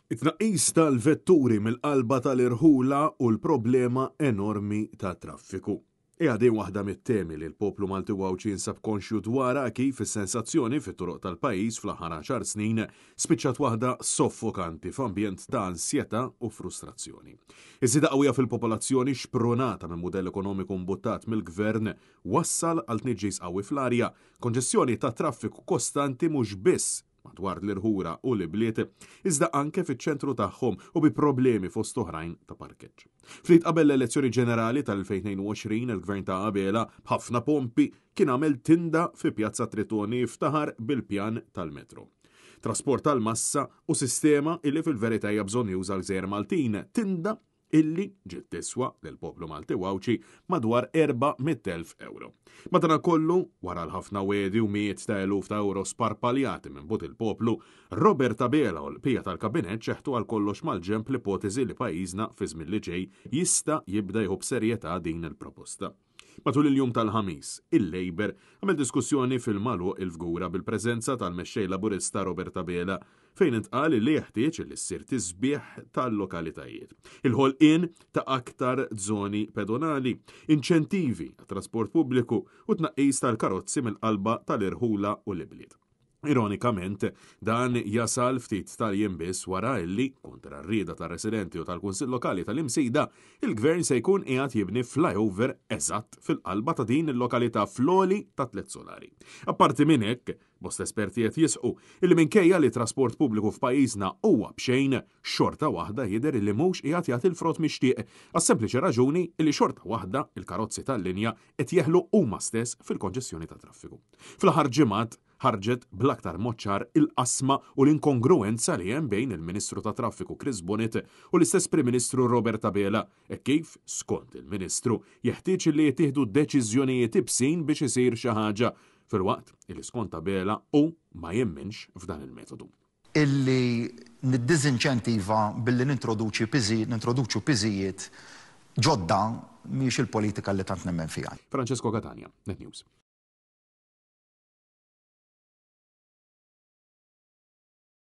It-tnaqqis tal-vetturi mill-qalba tal-irħula u l-problema enormi tat-traffiku. Hija din waħda mit-temi li l-poplu Malti u Għawdxi jinsab konxju dwarha kif is-sensazzjoni fit-toroq tal-pajjiż fl-aħħar għaxar snin spiċċat waħda soffokanti f'ambjent ta' ansjetà u frustrazzjoni. Iż-żieda qawwija fil-popolazzjoni xprunata minn mudell ekonomiku mbuttat mill-Gvern wassal għal tniġġis qawwi fl-arja, konġestjoni tat-traffiku kostanti mhux biss madwar l-irħura u l-ibliet, iżda anke fiċ-ċentru tagħhom u bi problemi fost oħrajn ta' parkeġġ. Ftit qabel l-elezzjoni ġenerali tal-2022, il-Gvern ta' Abela, b'ħafna pompi, kien għamel tinda fi Pjazza Tritoni jiftaħar bil-pjan tal-metro. Trasport tal-massa u sistema illi fil-verità hija bżonnjuża għall-gżejjer Maltin, tinda illi ġiet tiswa lill-poplu Malti u Għawdxi madwar 400,000 ewro. Madankollu, wara l-ħafna wegħdi u mijiet ta' eluf ta' ewro sparpaljati minn but il-poplu, Robert Abela u l-bqija tal-Kabinett xeħtu għal kollox mal-ġenb l-ipoteżi li pajjiżna fiż-żmien li ġej jista' jibda jieħu b'serjetà din il-proposta. Matul il-jum tal-Ħamis, il-Labour għamel diskussjoni fil-magħluq il-Fgura bil-preżenza tal-Mexxej Laburista Robert Abela fejn intqal li jeħtieġ li ssir tisbiħ tal-lokalitajiet, il-ħolqien ta' aktar żoni pedonali, inċentivi għat-trasport pubbliku u tnaqqis tal-karozzi mill-qalba tal-irħula u l-ibliet. Ironikament, dan jasal ftit tal-jiem biss wara illi, kontra r-rieda tar-residenti u tal-Kunsill Lokali tal-Imsida, il-Gvern se jkun qiegħed jibni flyover eżatt fil-qalba ta' din il-lokalità fl-għoli ta' tlett solari. Apparti minn hekk, bosta esperti qed jisħqu illi minkejja li t-trasport pubbliku f'pajjiżna huwa b'xejn, xorta waħda jidher illi mhux qiegħed jagħti l-frott mixtieq għas-sempliċi raġuni illi xorta waħda il-karozzi tal-linja qed jeħlu huma stess fil-konġestjoni tat-traffiku. Fl-aħħar ġimgħat ħarġet bl-aktar mod ċar il-qasma u l-inkongruenza li hemm bejn il-Ministru tat-Traffiku Chris Bonett u l-istess Prim Ministru Robert Abela hekk kif, skont il-Ministru, jeħtieġ li jittieħdu deċiżjonijiet ibsin biex isir xi ħaġa, filwaqt li skont Abela hu ma jemminx f'dan il-metodu. Illi niddiżinċentiva billi nintroduċi piżi, nintroduċu piżijiet ġodda mhijiex il-politika li tant nemmen fiha. Francesco Catania, Net News.